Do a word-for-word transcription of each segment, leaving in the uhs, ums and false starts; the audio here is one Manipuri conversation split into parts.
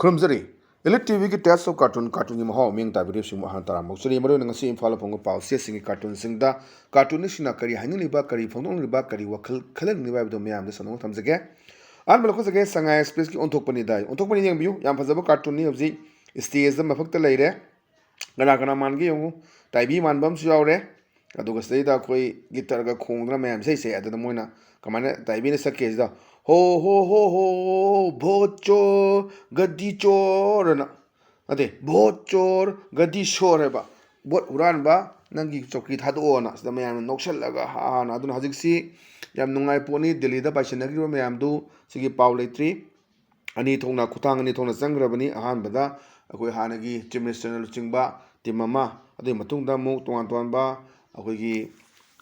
ꯈꯨꯔꯨꯝꯖꯔꯤ꯫ Elite ꯇꯤ ꯚꯤꯒꯤ Taste of Cartoon, ꯀꯥꯔꯇꯨꯟꯒꯤ ꯃꯍꯥꯎ ꯃꯤꯠꯌꯦꯡ ꯇꯥꯕꯤꯔꯤꯕꯁꯤꯡꯕꯨ ꯑꯍꯥꯟ ꯇꯔꯥꯝꯅ ꯑꯣꯛꯆꯔꯤ꯫ ꯃꯔꯨꯑꯣꯏꯅ ꯉꯁꯤ ꯏꯝꯐꯥꯜꯗ ꯐꯣꯡꯕ ꯄꯥꯎ ꯆꯦꯁꯤꯡꯒꯤ ꯀꯥꯔꯇꯨꯟꯁꯤꯡꯗ ꯀꯥꯔꯇꯨꯟꯁꯤꯡꯅ ꯀꯔꯤ ꯍꯥꯏꯅꯤꯡꯂꯤꯕ, ꯀꯔꯤ ꯐꯣꯡꯗꯣꯛꯅꯤꯡꯂꯤꯕ, ꯀꯔꯤ ꯋꯥꯈꯜ ꯈꯜꯍꯟꯅꯤꯡꯂꯤꯕ ꯍꯥꯏꯕꯗꯨ ꯃꯌꯥꯝꯗ ꯁꯟꯗꯣꯛꯅ ꯊꯝꯖꯒꯦ꯫ ꯑꯍꯥꯟꯕ ꯂꯧꯈꯠꯆꯒꯦ, ꯁꯉꯥꯏ ꯑꯦꯛꯁꯄ꯭ꯔꯦꯁꯀꯤ ꯑꯣꯟꯊꯣꯛꯄꯅꯤꯗ꯫ ꯑꯣꯟꯊꯣꯛꯄꯅꯤ ꯌꯦꯡꯕꯤꯌꯨ, ꯌꯥꯝ ꯐꯖꯕ ꯀꯥꯔꯇꯨꯟꯅꯤ꯫ ꯍꯧꯖꯤꯛ ꯁ꯭ꯇꯦꯖꯇ ꯃꯊꯛꯇ ꯂꯩꯔꯦ꯫ ꯀꯅꯥ ꯀꯅꯥ ꯃꯥꯟꯒꯦ ꯌꯦꯡꯉꯨ꯫ ꯇꯥꯏꯕꯤ ꯃꯥꯟꯕ ꯑꯃꯁꯨ ꯌꯥꯎꯔꯦ꯫ ꯑꯗꯨꯒ ꯁꯤꯗꯩꯗ ꯑꯩꯈꯣꯏ ꯒꯤꯇꯔꯒ ꯈꯣꯡꯗꯅ ꯃꯌꯥꯝ ꯏꯁꯩ ꯁꯛꯑꯦ꯫ ꯑꯗꯨꯗ ꯃꯣꯏꯅ ꯀꯃꯥꯏꯅ ꯇꯥꯏꯕꯤꯅ ꯁꯛꯀꯦ ꯁꯤꯗ, "ꯍꯣ ꯍꯣ ꯍꯣ ꯍꯣ, ꯚꯣꯠ ꯆꯣꯔ, ꯒꯗꯤ ꯆꯣꯔ" ꯑꯅ, ꯅꯠꯇꯦ, "ꯚꯣꯠ ꯆꯣꯔ, ꯒꯗꯤ ꯁꯣꯔ" ꯍꯥꯏꯕ, "ꯚꯣꯠ ꯍꯨꯔꯥꯟꯕ, ꯅꯪꯒꯤ ꯆꯧꯀꯤ ꯊꯥꯗꯣꯛꯑꯣꯅ" ꯁꯤꯗ ꯃꯌꯥꯝꯅ ꯅꯣꯛꯁꯜꯂꯒ ꯍꯥ ꯍꯥꯅ꯫ ꯑꯗꯨꯅ ꯍꯧꯖꯤꯛꯁꯤ ꯌꯥꯝ ꯅꯨꯡꯉꯥꯏ ꯄꯣꯠꯅꯤ꯫ ꯗꯤꯜꯂꯤꯗ ꯄꯥꯏꯁꯤꯟꯅꯈꯤꯕ ꯃꯌꯥꯝꯗꯨ ꯁꯤꯒꯤ ꯄꯥꯎ ꯂꯩꯇ꯭ꯔꯤ꯫ ꯑꯅꯤ ꯊꯣꯛꯅ, ꯈꯨꯠꯊꯥꯡ ꯑꯅꯤ ꯊꯣꯛꯅ ꯆꯪꯈ꯭ꯔꯕꯅꯤ꯫ ꯑꯍꯥꯟꯕꯗ ꯑꯩꯈꯣꯏ ꯍꯥꯟꯅꯒꯤ ꯆꯤꯐ ꯃꯤꯅꯤꯁꯇꯔꯅ ꯂꯨꯆꯤꯡꯕ ꯇꯤꯝ ꯑꯃ, ꯑꯗꯨꯒꯤ ꯃꯇꯨꯡꯗ ꯑꯃꯨꯛ ꯇꯣꯉꯥꯟ ꯇꯣꯉꯥꯟꯕ ꯑꯩꯈꯣꯏꯒꯤ,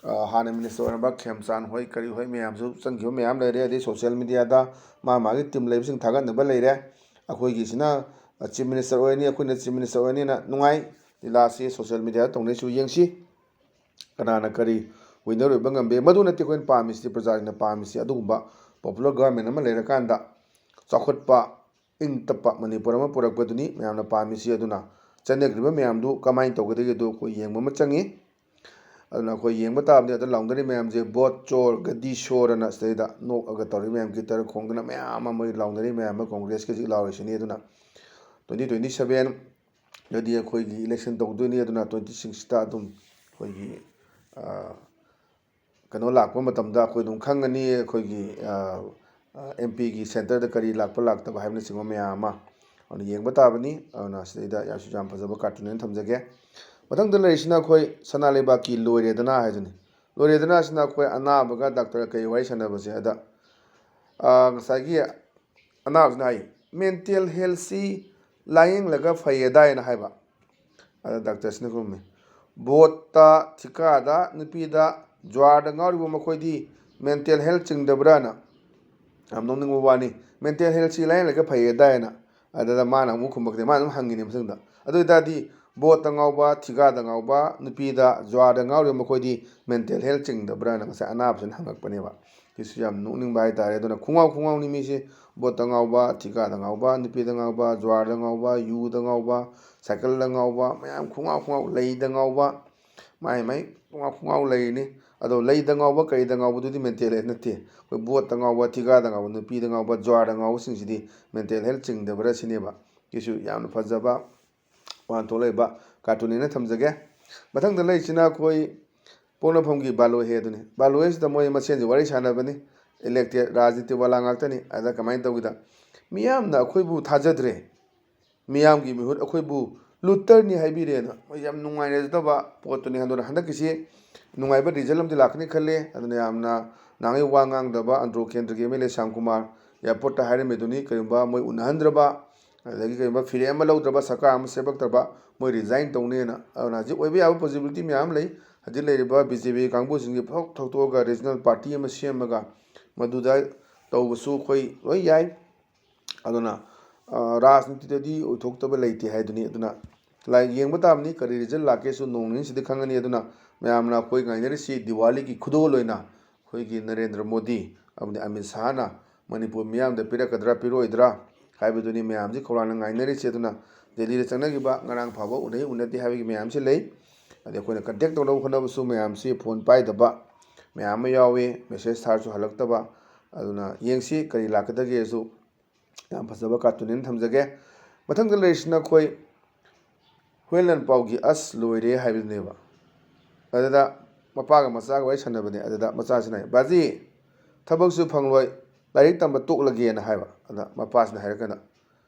ꯑ, ꯍꯥꯟꯅ ꯃꯤꯅꯤꯁꯇꯔ ꯑꯣꯏꯔꯝꯕ ꯈꯦꯝꯆꯥꯟ ꯍꯣꯏ ꯀꯔꯤ ꯍꯣꯏ ꯃꯌꯥꯝꯁꯨ ꯆꯪꯈꯤꯕ ꯃꯌꯥꯝ ꯂꯩꯔꯦ꯫ ꯑꯗꯩ ꯁꯣꯁꯤꯌꯦꯜ ꯃꯤꯗꯤꯌꯥꯗ ꯃꯥ ꯃꯥꯒꯤ ꯇꯤꯝ ꯂꯩꯕꯁꯤꯡ ꯊꯥꯒꯠꯅꯕ ꯂꯩꯔꯦ꯫ ꯑꯩꯈꯣꯏꯒꯤꯁꯤꯅ, ꯑ, ꯆꯤꯐ ꯃꯤꯅꯤꯁꯇꯔ ꯑꯣꯏꯔꯅꯤ, ꯑꯩꯈꯣꯏꯅ ꯆꯤꯐ ꯃꯤꯅꯤꯁꯇꯔ ꯑꯣꯏꯔꯅꯤꯅ ꯅꯨꯡꯉꯥꯏ꯫ ꯂꯤꯂꯥꯁꯤ ꯁꯣꯁꯤꯌꯦꯜ ꯃꯤꯗꯤꯌꯥꯗ ꯇꯧꯅꯩꯁꯨ ꯌꯦꯡꯁꯤ꯫ ꯀꯅꯥꯅ ꯀꯔꯤ ꯋꯤꯟꯅꯔ ꯑꯣꯏꯕ ꯉꯝꯕꯤ? ꯃꯗꯨ ꯅꯠꯇꯦ ꯑꯩꯈꯣꯏꯅ ꯄꯥꯝꯃꯤꯁꯤꯗꯤ, ꯄ꯭ꯔꯖꯥꯁꯤꯡꯅ ꯄꯥꯝꯃꯤꯁꯤ ꯑꯗꯨꯒꯨꯝꯕ ꯄꯣꯄꯨꯂꯔ ꯒꯚꯔꯟꯃꯦꯟ ꯑꯃ ꯂꯩꯔꯀꯥꯟꯗ ꯆꯥꯎꯈꯠꯄ, ꯏꯪ ꯇꯞꯄ ꯃꯅꯤꯄꯨꯔ ꯑꯃ ꯄꯨꯔꯛꯄꯗꯨꯅꯤ ꯃꯌꯥꯝꯅ ꯄꯥꯝꯃꯤꯁꯤ꯫ ꯑꯗꯨꯅ ꯆꯠꯅꯈ꯭ꯔꯤꯕ ꯃꯌꯥꯝꯗꯨ ꯀꯃꯥꯏꯅ ꯇꯧꯒꯗꯒꯦꯗꯨ ꯑꯩꯈꯣꯏ ꯌꯦꯡꯕ ꯑꯃ ꯆꯪꯉꯤ꯫ ꯑꯗꯨꯅ ꯑꯩꯈꯣꯏ ꯌꯦꯡꯕ ꯇꯥꯕꯅꯤ꯫ ꯑꯗ ꯂꯥꯎꯅꯔꯤ ꯃꯌꯥꯝꯁꯦ "ꯚꯣꯠ ꯆꯣꯔ, ꯒꯗꯤ ꯁꯣꯔ" ꯑꯅ ꯁꯤꯗꯩꯗ ꯅꯣꯛꯑꯒ ꯇꯧꯔꯤ ꯃꯌꯥꯝ, ꯒꯤꯇꯔ ꯈꯣꯡꯗꯅ ꯃꯌꯥꯝ ꯑꯃ ꯃꯣꯏ ꯂꯥꯎꯅꯔꯤ ꯃꯌꯥꯝ ꯑꯃ ꯀꯣꯡꯒ꯭ꯔꯦꯁꯀꯤ ꯍꯧꯖꯤꯛ ꯂꯥꯎꯔꯤꯁꯤꯅꯤ꯫ ꯑꯗꯨꯅ twenty twenty seven ꯗꯗꯤ ꯑꯩꯈꯣꯏꯒꯤ ꯏꯂꯦꯛꯁꯟ ꯇꯧꯗꯣꯏꯅꯤ꯫ ꯑꯗꯨꯅ twenty sixꯇ ꯑꯗꯨꯝ ꯑꯩꯈꯣꯏꯒꯤ, ꯑ, ꯀꯩꯅꯣ ꯂꯥꯛꯄ ꯃꯇꯝꯗ ꯑꯩꯈꯣꯏ ꯑꯗꯨꯝ ꯈꯪꯒꯅꯤ, ꯑꯩꯈꯣꯏꯒꯤ, ꯑ, ꯑ, ꯑꯦꯝ ꯄꯤꯒꯤ ꯁꯦꯟꯇꯔꯗ ꯀꯔꯤ ꯂꯥꯛꯄ ꯂꯥꯛꯇꯕ ꯍꯥꯏꯕꯅꯆꯤꯡꯕ ꯃꯌꯥꯝ ꯑꯃ꯫ ꯑꯗꯨꯅ ꯌꯦꯡꯕ ꯇꯥꯕꯅꯤ꯫ ꯑꯗꯨꯅ ꯁꯤꯗꯩꯗ ꯌꯥꯝꯁꯨ ꯌꯥꯝ ꯐꯖꯕ ꯀꯥꯔꯇꯨꯟ ꯑꯣꯏꯅ ꯊꯝꯖꯒꯦ꯫ ꯃꯊꯪꯗ ꯂꯩꯔꯤꯁꯤꯅ ꯑꯩꯈꯣꯏ ꯁꯅꯥ ꯂꯩꯕꯥꯛꯀꯤ "ꯂꯣꯏꯔꯦꯗꯅ" ꯍꯥꯏꯗꯨꯅꯤ꯫ "ꯂꯣꯏꯔꯦꯗꯅ" ꯑꯁꯤꯅ ꯑꯩꯈꯣꯏ ꯑꯅꯥꯕꯒ ꯗꯥꯛꯇꯔꯒ ꯀꯔꯤ ꯋꯥꯔꯤ ꯁꯥꯟꯅꯕꯁꯦ ꯍꯥꯏꯗ, ꯑ, ꯉꯁꯥꯏꯒꯤ ꯑꯅꯥꯕꯁꯤꯅ ꯍꯥꯏ, "ꯃꯦꯟꯇꯦꯜ ꯍꯦꯜꯊꯁꯤ ꯂꯥꯏꯌꯦꯡꯂꯒ ꯐꯩꯌꯦꯗꯥꯏꯅ" ꯍꯥꯏꯕ꯫ ꯑꯗ ꯗꯥꯛꯇꯔꯁꯤꯅ ꯈꯨꯝꯃꯤ, "ꯚꯣꯠꯇ, ꯊꯤꯀꯥꯗ, ꯅꯨꯄꯤꯗ, ꯖ꯭ꯋꯥꯔꯗ ꯉꯥꯎꯔꯤꯕ ꯃꯈꯣꯏꯗꯤ ꯃꯦꯟꯇꯦꯜ ꯍꯦꯜꯊ ꯆꯤꯡꯗꯕ꯭ꯔꯥꯅ?" ꯌꯥꯝ ꯅꯣꯛꯅꯤꯡꯕ ꯋꯥꯅꯤ꯫ "ꯃꯦꯟꯇꯦꯜ ꯍꯦꯜꯊꯁꯤ ꯂꯥꯏꯌꯦꯡꯂꯒ ꯐꯩꯌꯦꯗꯥꯏꯅ?" ꯑꯗꯨꯗ ꯃꯥꯅ ꯑꯃꯨꯛ ꯈꯨꯝꯃꯛꯇꯦ, ꯃꯥꯅ ꯑꯗꯨꯝ ꯍꯪꯉꯤꯅꯦ ꯃꯊꯪꯗ꯫ "ꯑꯗꯨ ꯑꯣꯏꯇꯥꯔꯗꯤ ꯚꯣꯠꯇ ꯉꯥꯎꯕ, ꯊꯤꯀꯥꯗ ꯉꯥꯎꯕ, ꯅꯨꯄꯤꯗ, ꯖ꯭ꯋꯥꯔꯗ ꯉꯥꯎꯔꯤꯕ ꯃꯈꯣꯏꯗꯤ ꯃꯦꯟꯇꯦꯜ ꯍꯦꯜꯊ ꯆꯤꯡꯗꯕ꯭ꯔꯥꯅ?" ꯉꯁꯥꯏ ꯑꯅꯥꯕꯁꯤꯅ ꯍꯪꯉꯛꯄꯅꯦꯕ꯫ ꯁꯤꯁꯨ ꯌꯥꯝ ꯅꯣꯛꯅꯤꯡꯕ ꯍꯥꯏꯇꯥꯔꯦ꯫ ꯑꯗꯨꯅ ꯈꯣꯡꯉꯥꯎ ꯈꯣꯡꯉꯥꯎꯅꯤ ꯃꯤꯁꯦ꯫ ꯕꯣꯠꯇ ꯉꯥꯎꯕ, ꯊꯤꯀꯥꯗ ꯉꯥꯎꯕ, ꯅꯨꯄꯤꯗ ꯉꯥꯎꯕ, ꯖ꯭ꯋꯥꯔꯗ ꯉꯥꯎꯕ, ꯌꯨꯗ ꯉꯥꯎꯕ, ꯁꯥꯏꯀꯜꯗ ꯉꯥꯎꯕ, ꯃꯌꯥꯝ ꯈꯣꯡꯉꯥꯎ ꯈꯣꯡꯉꯥꯎ, ꯂꯩꯗ ꯉꯥꯎꯕ, ꯃꯥꯏ ꯃꯥꯏ ꯈꯣꯡꯉꯥꯎ ꯈꯣꯡꯉꯥꯎ ꯂꯩꯔꯤꯅꯤ꯫ ꯑꯗꯣ ꯂꯩꯗ ꯉꯥꯎꯕ ꯀꯩꯗ ꯉꯥꯎꯕꯗꯨꯗꯤ mental health ꯅꯠꯇꯦ꯫ ꯑꯩꯈꯣꯏ ꯕꯣꯠꯇ ꯉꯥꯎꯕ, ꯊꯤꯀꯥꯗ ꯉꯥꯎꯕ, ꯅꯨꯄꯤꯗ ꯉꯥꯎꯕ, ꯖ꯭ꯋꯥꯔꯗ ꯉꯥꯎꯕꯁꯤꯡꯁꯤꯗꯤ mental health ꯆꯤꯡꯗꯕ꯭ꯔꯥ ꯁꯤꯅꯦꯕ꯫ ꯁꯤꯁꯨ ꯌꯥꯝꯅ ꯐꯖꯕ ꯋꯥꯍꯟꯊꯣꯛ ꯂꯩꯕ cartoon ꯅꯦꯅ ꯊꯝꯖꯒꯦ꯫ ꯃꯊꯪꯗ ꯂꯩꯔꯤꯁꯤꯅ ꯑꯩꯈꯣꯏ ꯄꯣꯛꯅꯐꯝꯒꯤ ꯕꯥꯂꯣꯏ ꯍꯦ ꯑꯗꯨꯅꯤ꯫ ꯕꯥꯂꯣꯏ ꯍꯦꯁꯤꯗ ꯃꯣꯏ ꯃꯁꯦꯟꯁꯦ ꯋꯥꯔꯤ ꯁꯥꯟꯅꯕꯅꯤ꯫ Elected ꯔꯥꯖꯅꯤꯇꯤ ꯋꯥꯂꯥ ꯉꯥꯛꯇꯅꯤ꯫ ꯑꯗ ꯀꯃꯥꯏꯅ ꯇꯧꯒꯦꯗ, ꯃꯤꯌꯥꯝꯅ ꯑꯩꯈꯣꯏꯕꯨ ꯊꯥꯖꯗ꯭ꯔꯦ, ꯃꯤꯌꯥꯝꯒꯤ ꯃꯤꯍꯨꯠ ꯑꯩꯈꯣꯏꯕꯨ ꯂꯨꯇꯔꯅꯤ ꯍꯥꯏꯕꯤꯔꯦꯅ ꯃꯣꯏ ꯌꯥꯝ ꯅꯨꯡꯉꯥꯏꯅꯖꯗꯕ ꯄꯣꯠꯇꯨꯅꯤ꯫ ꯑꯗꯨꯅ ꯍꯟꯗꯛꯀꯤꯁꯤ ꯅꯨꯡꯉꯥꯏꯕ result ꯑꯃꯗꯤ ꯂꯥꯛꯀꯅꯤ ꯈꯜꯂꯦ꯫ ꯑꯗꯨꯅ ꯌꯥꯝꯅ ꯅꯍꯥꯟꯒꯩ ꯋꯥ ꯉꯥꯡꯗꯕ ꯑꯟꯗ꯭ꯔꯣ ꯀꯦꯟꯗ꯭ꯔꯒꯤ MLA ꯁ꯭ꯌꯥꯝ ꯀꯨꯃꯥꯔ airport ꯇ ꯍꯥꯏꯔꯝꯃꯤꯗꯨꯅꯤ꯫ ꯀꯔꯤꯒꯨꯝꯕ ꯃꯣꯏ ꯎꯅꯍꯟꯗ꯭ꯔꯕ, ꯑꯗꯒꯤ ꯀꯔꯤꯒꯨꯝꯕ ꯐꯤꯔꯦꯞ ꯑꯃ ꯂꯧꯗ꯭ꯔꯕ, ꯁꯔꯀꯥꯔ ꯑꯃ ꯁꯦꯝꯃꯛꯇ꯭ꯔꯕ, ꯃꯣꯏ resign ꯇꯧꯅꯦꯅ꯫ ꯑꯗꯨꯅ ꯍꯧꯖꯤꯛ ꯑꯣꯏꯕ ꯌꯥꯕ possibility ꯃꯌꯥꯝ ꯂꯩ꯫ ꯍꯧꯖꯤꯛ ꯂꯩꯔꯤꯕ BJP ꯀꯥꯡꯕꯨꯁꯤꯡꯁꯤ ꯐꯥꯎ ꯊꯧꯗꯣꯛꯑꯒ regional party ꯑꯃ ꯁꯦꯝꯃꯒ ꯃꯗꯨꯗ ꯇꯧꯕꯁꯨ ꯑꯩꯈꯣꯏ ꯂꯣꯏ ꯌꯥꯏ꯫ ꯑꯗꯨꯅ, ꯑ, ꯔꯥꯖꯅꯤꯇꯤꯗꯗꯤ ꯑꯣꯏꯊꯣꯛꯇꯕ ꯂꯩꯇꯦ ꯍꯥꯏꯗꯨꯅꯤ꯫ ꯑꯗꯨꯅ ꯂꯥꯏ ꯌꯦꯡꯕ ꯇꯥꯕꯅꯤ, ꯀꯔꯤ result ꯂꯥꯛꯀꯦꯁꯨ ꯅꯣꯡ ꯅꯤꯅꯤꯁꯤꯗ ꯈꯪꯒꯅꯤ꯫ ꯑꯗꯨꯅ ꯃꯌꯥꯝꯅ ꯑꯩꯈꯣꯏ ꯉꯥꯏꯅꯔꯤꯁꯤ ꯗꯤꯋꯥꯂꯤꯒꯤ ꯈꯨꯗꯣꯜ ꯑꯣꯏꯅ ꯑꯩꯈꯣꯏꯒꯤ ꯅꯔꯦꯟꯗ꯭ꯔ ꯃꯣꯗꯤ ꯑꯃꯗꯤ ꯑꯃꯤꯠ ꯁꯥꯍꯅ ꯃꯅꯤꯄꯨꯔ ꯃꯤꯌꯥꯝꯗ ꯄꯤꯔꯛꯀꯗ꯭ꯔꯥ ꯄꯤꯔꯛꯑꯣꯏꯗ꯭ꯔꯥ ꯍꯥꯏꯕꯗꯨꯅꯤ ꯃꯌꯥꯝꯁꯤ ꯈꯧꯔꯥꯡꯅ ꯉꯥꯏꯅꯔꯤꯁꯤ꯫ ꯑꯗꯨꯅ ꯗꯦꯜꯂꯤꯗ ꯆꯪꯅꯈꯤꯕ ꯉꯔꯥꯡ ꯐꯥꯎꯕ ꯎꯅꯩ ꯎꯅꯗꯦ ꯍꯥꯏꯕꯒꯤ ꯃꯌꯥꯝꯁꯤ ꯂꯩ꯫ ꯑꯗꯩ ꯑꯩꯈꯣꯏꯅ contact ꯇꯧꯅꯕ ꯍꯣꯠꯅꯕꯁꯨ ꯃꯌꯥꯝꯁꯤ phone ꯄꯥꯏꯗꯕ ꯃꯌꯥꯝ ꯑꯃ ꯌꯥꯎꯏ, message ꯊꯥꯔꯁꯨ ꯍꯜꯂꯛꯇꯕ꯫ ꯑꯗꯨꯅ ꯌꯦꯡꯁꯤ ꯀꯔꯤ ꯂꯥꯛꯀꯗꯒꯦꯁꯨ꯫ ꯌꯥꯝ ꯐꯖꯕ cartoon ꯅꯦꯅ ꯊꯝꯖꯒꯦ꯫ ꯃꯊꯪꯗ ꯂꯩꯔꯤꯁꯤꯅ ꯑꯩꯈꯣꯏ ꯍꯨꯌꯦꯟ ꯂꯥꯟꯄꯥꯎꯒꯤ ꯑꯁ ꯂꯣꯏꯔꯦ ꯍꯥꯏꯕꯗꯨꯅꯦꯕ꯫ ꯑꯗꯨꯗ ꯃꯄꯥꯒ ꯃꯆꯥꯒ ꯋꯥꯔꯤ ꯁꯥꯟꯅꯕꯅꯦ꯫ ꯑꯗꯨꯗ ꯃꯆꯥꯁꯤꯅ ꯍꯥꯏ, "ꯕꯥꯖꯤ, ꯊꯕꯛꯁꯨ ꯐꯪꯂꯣꯏ, ꯂꯥꯏꯔꯤꯛ ꯇꯝꯕ ꯇꯣꯛꯂꯒꯦꯅ" ꯍꯥꯏꯕ꯫ ꯑꯗ ꯃꯄꯥꯁꯤꯅ ꯍꯥꯏꯔꯛꯀꯅ,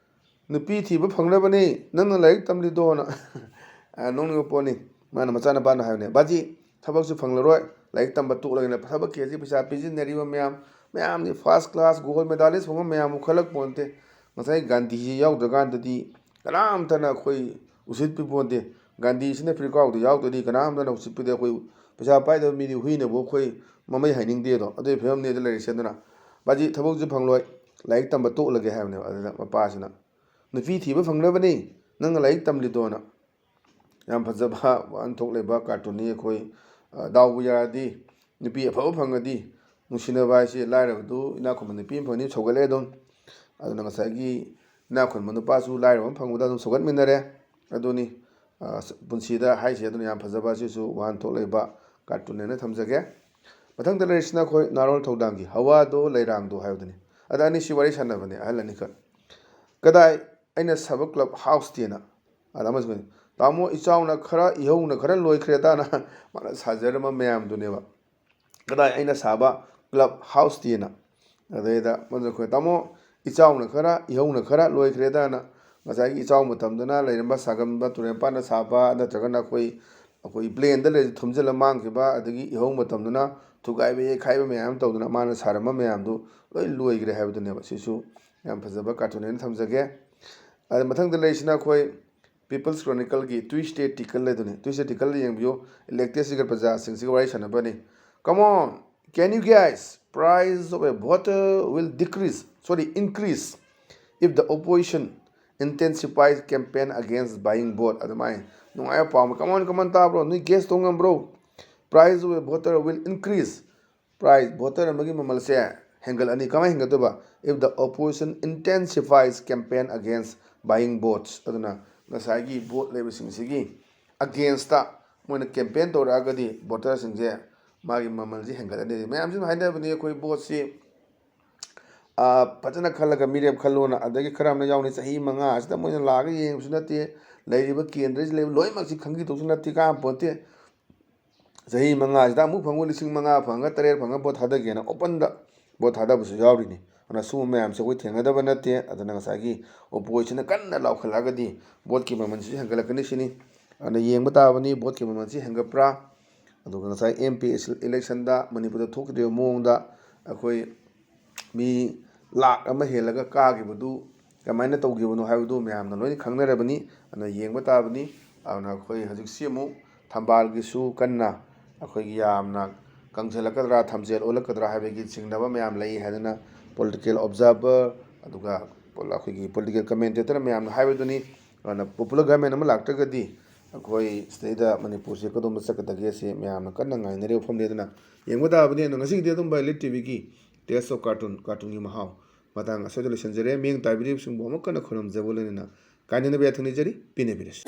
"ꯅꯨꯄꯤ ꯊꯤꯕ ꯐꯪꯅꯕꯅꯤ ꯅꯪꯅ ꯂꯥꯏꯔꯤꯛ ꯇꯝꯂꯤꯗꯣꯅ"꯫ ꯑ, ꯅꯣꯛꯅꯤꯡꯕ ꯄꯣꯠꯅꯤ꯫ ꯃꯥꯅ ꯃꯆꯥꯅꯨꯄꯥꯅ ꯍꯥꯏꯕꯅꯦ, "ꯕꯥꯖꯤ, ꯊꯕꯛꯁꯨ ꯐꯪꯂꯔꯣꯏ, ꯂꯥꯏꯔꯤꯛ ꯇꯝꯕ ꯇꯣꯛꯂꯒꯅ ꯊꯕꯛꯀꯤ ꯍꯧꯖꯤꯛ ꯄꯩꯁꯥ ꯄꯤꯖꯤꯟꯅꯔꯤꯕ ꯃꯌꯥꯝ, ꯃꯌꯥꯝꯗꯤ first class gold medalist ꯐꯪꯕ ꯃꯌꯥꯝꯕꯨ ꯈꯜꯂꯛ ꯄꯣꯟꯇꯦ꯫ ꯉꯁꯥꯏ ꯒꯥꯟꯙꯤꯁꯤ ꯌꯥꯎꯗ꯭ꯔꯀꯥꯟꯗꯗꯤ ꯀꯅꯥꯝꯇꯅ ꯑꯩꯈꯣꯏ ꯎꯁꯤꯠꯄꯤ ꯄꯣꯟꯇꯦ꯫ ꯒꯥꯟꯙꯤꯁꯤꯅ ꯐꯤꯔꯀꯥꯎꯗ ꯌꯥꯎꯗ꯭ꯔꯗꯤ ꯀꯅꯥꯝꯇꯅ ꯎꯁꯤꯠꯄꯤꯗꯦ꯫ ꯑꯩꯈꯣꯏ ꯄꯩꯁꯥ ꯄꯥꯏꯗꯕ ꯃꯤꯗꯤ ꯍꯨꯏꯅꯕꯨ ꯑꯩꯈꯣꯏ ꯃꯃꯩ ꯍꯥꯏꯅꯤꯡꯗꯦ ꯑꯗꯣ꯫ ꯑꯗꯨꯒꯤ ꯐꯤꯕꯝꯅꯦꯗ ꯂꯩꯔꯤꯁꯦ꯫ ꯑꯗꯨꯅ ꯕꯥꯖꯤ ꯊꯕꯛꯁꯨ ꯐꯪꯂꯣꯏ, ꯂꯥꯏꯔꯤꯛ ꯇꯝꯕ ꯇꯣꯛꯂꯒꯦ ꯍꯥꯏꯕꯅꯦꯕ꯫ ꯑꯗꯨꯗ ꯃꯄꯥꯁꯤꯅ, "ꯅꯨꯄꯤ ꯊꯤꯕ ꯐꯪꯅꯕꯅꯤ ꯅꯪꯅ ꯂꯥꯏꯔꯤꯛ ꯇꯝꯂꯤꯗꯣꯅ"꯫ ꯌꯥꯝ ꯐꯖꯕ ꯋꯥꯍꯟꯊꯣꯛ ꯂꯩꯕ cartoon ꯅꯤ꯫ ꯑꯩꯈꯣꯏ, ꯑ, ꯗꯥꯎꯕꯨ ꯌꯥꯔꯗꯤ, ꯅꯨꯄꯤ ꯑꯐꯕ ꯐꯪꯉꯗꯤ, ꯅꯨꯡꯁꯤꯅꯕ ꯍꯥꯏꯁꯤ ꯂꯥꯏꯔꯕꯗꯨ ꯏꯅꯥꯛ ꯈꯨꯟꯕ ꯅꯨꯄꯤ ꯑꯃ ꯐꯪꯉꯤ ꯁꯧꯒꯠꯂꯦ ꯑꯗꯨꯝ꯫ ꯑꯗꯨꯅ ꯉꯁꯥꯏꯒꯤ ꯏꯅꯥꯛ ꯈꯨꯟꯕ ꯅꯨꯄꯥꯁꯨ ꯂꯥꯏꯔꯕ ꯑꯃ ꯐꯪꯕꯗ ꯑꯗꯨꯝ ꯁꯧꯒꯠꯃꯤꯟꯅꯔꯦ꯫ ꯑꯗꯨꯅꯤ, ꯑ, ꯄꯨꯟꯁꯤꯗ ꯍꯥꯏꯁꯦ꯫ ꯑꯗꯨꯅ ꯌꯥꯝ ꯐꯖꯕ ꯑꯁꯤꯁꯨ ꯋꯥꯍꯟꯊꯣꯛ ꯂꯩꯕ ꯀꯥꯔꯇꯨꯟ ꯍꯥꯏꯅ ꯊꯝꯖꯒꯦ꯫ ꯃꯊꯪꯗ ꯂꯩꯔꯤꯁꯤꯅ ꯑꯩꯈꯣꯏ ꯅꯥꯔꯣꯜ ꯊꯧꯗꯥꯡꯒꯤ ꯍꯋꯥꯗꯣ ꯂꯩꯔꯥꯡꯗꯣ ꯍꯥꯏꯕꯗꯨꯅꯤ꯫ ꯑꯗ ꯑꯅꯤꯁꯤ ꯋꯥꯔꯤ ꯁꯥꯟꯅꯕꯅꯦ ꯑꯍꯜ ꯑꯅꯤꯈꯛ꯫ "ꯀꯗꯥꯏ ꯑꯩꯅ ꯁꯥꯕ ꯀ꯭ꯂꯕ ꯍꯥꯎꯁꯇꯤꯅ?" ꯑꯗ ꯑꯃꯁꯨ, "ꯇꯥꯃꯣ, ꯏꯆꯥꯎꯅ ꯈꯔ, ꯏꯍꯧꯅ ꯈꯔ ꯂꯣꯏꯈ꯭ꯔꯦꯗꯥꯅ" ꯃꯥꯅ ꯁꯥꯖꯔꯝꯕ ꯃꯌꯥꯝꯗꯨꯅꯦꯕ꯫ "ꯀꯗꯥꯏ ꯑꯩꯅ ꯁꯥꯕ ꯀ꯭ꯂꯕ ꯍꯥꯎꯁꯇꯤꯅ?" ꯑꯗꯩꯗ ꯃꯗꯨ ꯑꯩꯈꯣꯏ, "ꯇꯥꯃꯣ, ꯏꯆꯥꯎꯅ ꯈꯔ, ꯏꯍꯧꯅ ꯈꯔ ꯂꯣꯏꯈ꯭ꯔꯦꯗꯥꯅ ꯉꯁꯥꯏꯒꯤ ꯏꯆꯥꯎ ꯃꯇꯝꯗꯅ ꯂꯩꯔꯝꯕ ꯁꯥꯒꯝꯕ ꯇꯨꯔꯦꯜ ꯃꯄꯥꯟꯗ ꯁꯥꯕ, ꯅꯠꯇ꯭ꯔꯒꯅ ꯑꯩꯈꯣꯏ, ꯑꯩꯈꯣꯏ ꯄ꯭ꯂꯦꯟꯗ ꯂꯩꯔꯗꯤ ꯊꯨꯝꯖꯤꯜꯂ ꯃꯥꯡꯈꯤꯕ, ꯑꯗꯒꯤ ꯏꯍꯧ ꯃꯇꯝꯗꯅ ꯊꯨꯒꯥꯏꯕ ꯌꯩꯈꯥꯏꯕ ꯃꯌꯥꯝ ꯑꯃ ꯇꯧꯗꯅ ꯃꯥꯅ ꯁꯥꯔꯝꯕ ꯃꯌꯥꯝꯗꯨ ꯂꯣꯏ ꯂꯣꯏꯈ꯭ꯔꯦ" ꯍꯥꯏꯕꯗꯨꯅꯦꯕ꯫ ꯁꯤꯁꯨ ꯌꯥꯝ ꯐꯖꯕ ꯀꯥꯔꯇꯨꯟ ꯍꯥꯏꯅ ꯊꯝꯖꯒꯦ꯫ ꯑꯗ ꯃꯊꯪꯗ ꯂꯩꯔꯤꯁꯤꯅ ꯑꯩꯈꯣꯏ People's Chronicleꯒꯤ Tuesday Tickle ꯍꯥꯏꯗꯨꯅꯤ꯫ Tuesday Tickleꯗ ꯌꯦꯡꯕꯤꯌꯨ, latestꯁꯤꯒ ꯄ꯭ꯔꯖꯥꯁꯤꯡꯁꯤꯒ ꯋꯥꯔꯤ ꯁꯥꯟꯅꯕꯅꯤ꯫ "Come on, can you guess? Price of a voter will decrease, sorry, increase if the opposition intensifies campaign against buying vote." ꯑꯗꯨꯃꯥꯏꯅ ꯅꯨꯡꯉꯥꯏꯕ ꯄꯥꯎ ꯑꯃ, "Come on, come on" ꯇꯥꯕ꯭ꯔꯣ? ꯅꯣꯏ guess ꯇꯧ ꯉꯝꯕ꯭ꯔꯣ? "Price of a voter will increase." Price, voter ꯑꯃꯒꯤ ꯃꯃꯜꯁꯦ ꯍꯦꯟꯒꯠꯂꯅꯤ꯫ ꯀꯃꯥꯏꯅ ꯍꯦꯟꯒꯠꯇꯣꯏꯕ? "If the opposition intensifies campaign against buying votes", ꯑꯗꯨꯅ ꯉꯁꯥꯏꯒꯤ ꯚꯣꯠ ꯂꯩꯕꯁꯤꯡꯁꯤꯒꯤ againstꯇ ꯃꯣꯏꯅ campaign ꯇꯧꯔꯛꯑꯒꯗꯤ ꯚꯣꯇꯔꯁꯤꯡꯁꯦ ꯃꯥꯒꯤ ꯃꯃꯜꯁꯦ ꯍꯦꯟꯒꯠꯂꯅꯤ꯫ ꯃꯌꯥꯝꯁꯤꯅ ꯍꯥꯏꯅꯕꯅꯤ, ꯑꯩꯈꯣꯏ ꯚꯣꯠꯁꯤ, ꯑ, ꯐꯖꯅ ꯈꯜꯂꯒ ꯃꯤꯔꯦꯞ ꯈꯜꯂꯣꯅ꯫ ꯑꯗꯒꯤ ꯈꯔ ꯑꯃꯅ ꯌꯥꯎꯅꯤ, ꯆꯍꯤ ꯃꯉꯥꯁꯤꯗ ꯃꯣꯏꯅ ꯂꯥꯛꯑꯒ ꯌꯦꯡꯕꯁꯨ ꯅꯠꯇꯦ, ꯂꯩꯔꯤꯕ ꯀꯦꯟꯗ꯭ꯔꯁꯤ ꯂꯩꯕ ꯂꯣꯏꯅꯃꯛꯁꯤ ꯈꯪꯈꯤꯗꯧꯁꯨ ꯅꯠꯇꯦ, ꯀꯥꯟꯅꯄꯣꯟꯇꯦ꯫ ꯆꯍꯤ ꯃꯉꯥꯁꯤꯗ ꯑꯃꯨꯛ ꯐꯪꯕ ꯂꯤꯁꯤꯡ ꯃꯉꯥ ꯐꯪꯉꯒ ꯇꯔꯦꯠ ꯐꯪꯉꯒ ꯚꯣꯠ ꯊꯥꯗꯒꯦꯅ openꯗ ꯚꯣꯠ ꯊꯥꯗꯕꯁꯨ ꯌꯥꯎꯔꯤꯅꯤ꯫ ꯑꯗꯨꯅ ꯁꯤꯒꯨꯝꯕ ꯃꯌꯥꯝꯁꯦ ꯑꯩꯈꯣꯏ ꯊꯦꯡꯅꯗꯕ ꯅꯠꯇꯦ꯫ ꯑꯗꯨꯅ ꯉꯁꯥꯏꯒꯤ oppositionꯅ ꯀꯟꯅ ꯂꯥꯎꯈꯠꯂꯛꯑꯒꯗꯤ ꯚꯣꯠꯀꯤ ꯃꯃꯜꯁꯤꯁꯨ ꯍꯦꯟꯒꯠꯂꯛꯀꯅꯤ ꯁꯤꯅꯤ꯫ ꯑꯗꯨꯅ ꯌꯦꯡꯕ ꯇꯥꯕꯅꯤ ꯚꯣꯠꯀꯤ ꯃꯃꯜꯁꯤ ꯍꯦꯟꯒꯠꯄ꯭ꯔꯥ꯫ ꯑꯗꯨꯒ ꯉꯁꯥꯏ MP electionꯗ ꯃꯅꯤꯄꯨꯔꯗ ꯊꯣꯛꯈꯤꯗ꯭ꯔꯤꯕ ꯃꯑꯣꯡꯗ ꯑꯩꯈꯣꯏ ꯃꯤ ꯂꯥꯈ ꯑꯃ ꯍꯦꯜꯂꯒ ꯀꯥꯈꯤꯕꯗꯨ ꯀꯃꯥꯏꯅ ꯇꯧꯈꯤꯕꯅꯣ ꯍꯥꯏꯕꯗꯨ ꯃꯌꯥꯝꯅ ꯂꯣꯏꯅ ꯈꯪꯅꯔꯕꯅꯤ꯫ ꯑꯗꯨꯅ ꯌꯦꯡꯕ ꯇꯥꯕꯅꯤ꯫ ꯑꯗꯨꯅ ꯑꯩꯈꯣꯏ ꯍꯧꯖꯤꯛꯁꯤ ꯑꯃꯨꯛ ꯊꯝꯕꯥꯜꯒꯤꯁꯨ ꯀꯟꯅ ꯑꯩꯈꯣꯏꯒꯤ ꯌꯥꯝꯅ ꯀꯪꯁꯤꯜꯂꯛꯀꯗ꯭ꯔꯥ, ꯊꯝꯆꯦꯠ ꯑꯣꯜꯂꯛꯀꯗ꯭ꯔꯥ ꯍꯥꯏꯕꯒꯤ ꯆꯤꯡꯅꯕ ꯃꯌꯥꯝ ꯂꯩ ꯍꯥꯏꯗꯅ political observer, ꯑꯗꯨꯒ ꯄꯣꯜ-, ꯑꯩꯈꯣꯏꯒꯤ political commentator ꯃꯌꯥꯝꯅ ꯍꯥꯏꯕꯗꯨꯅꯤ꯫ ꯑꯗꯨꯅ popular government ꯑꯃ ꯂꯥꯛꯇ꯭ꯔꯒꯗꯤ ꯑꯩꯈꯣꯏ ꯁꯤꯗꯩꯗ ꯃꯅꯤꯄꯨꯔꯁꯦ ꯀꯗꯣꯝꯗ ꯆꯠꯀꯗꯒꯦ ꯑꯁꯤ ꯃꯌꯥꯝꯅ ꯀꯟꯅ ꯉꯥꯏꯅꯔꯤꯕ ꯋꯥꯐꯝꯅꯤ꯫ ꯑꯗꯨꯅ ꯌꯦꯡꯕ ꯇꯥꯕꯅꯤ꯫ ꯑꯗꯣ ꯉꯁꯤꯒꯤꯗꯤ ꯑꯗꯨꯝ ꯚꯥꯏ ꯂꯤꯠ ꯇꯤꯚꯤꯒꯤ Taste of Cartoon, ꯀꯥꯔꯇꯨꯟꯒꯤ ꯃꯍꯥꯎ ꯃꯇꯥꯡ ꯑꯁꯤꯗ ꯂꯣꯏꯁꯤꯟꯖꯔꯦ꯫ ꯃꯤꯠꯌꯦꯡ ꯇꯥꯕꯤꯔꯤꯕꯁꯤꯡꯕꯨ ꯑꯃꯨꯛ ꯍꯟꯅ ꯈꯨꯔꯨꯝꯖꯕ ꯂꯣꯏꯅꯅ ꯀꯥꯏꯅꯅꯕ ꯌꯥꯊꯪ ꯅꯤꯖꯔꯤ꯫ ꯄꯦꯟꯅꯕꯤꯔꯁꯤ꯫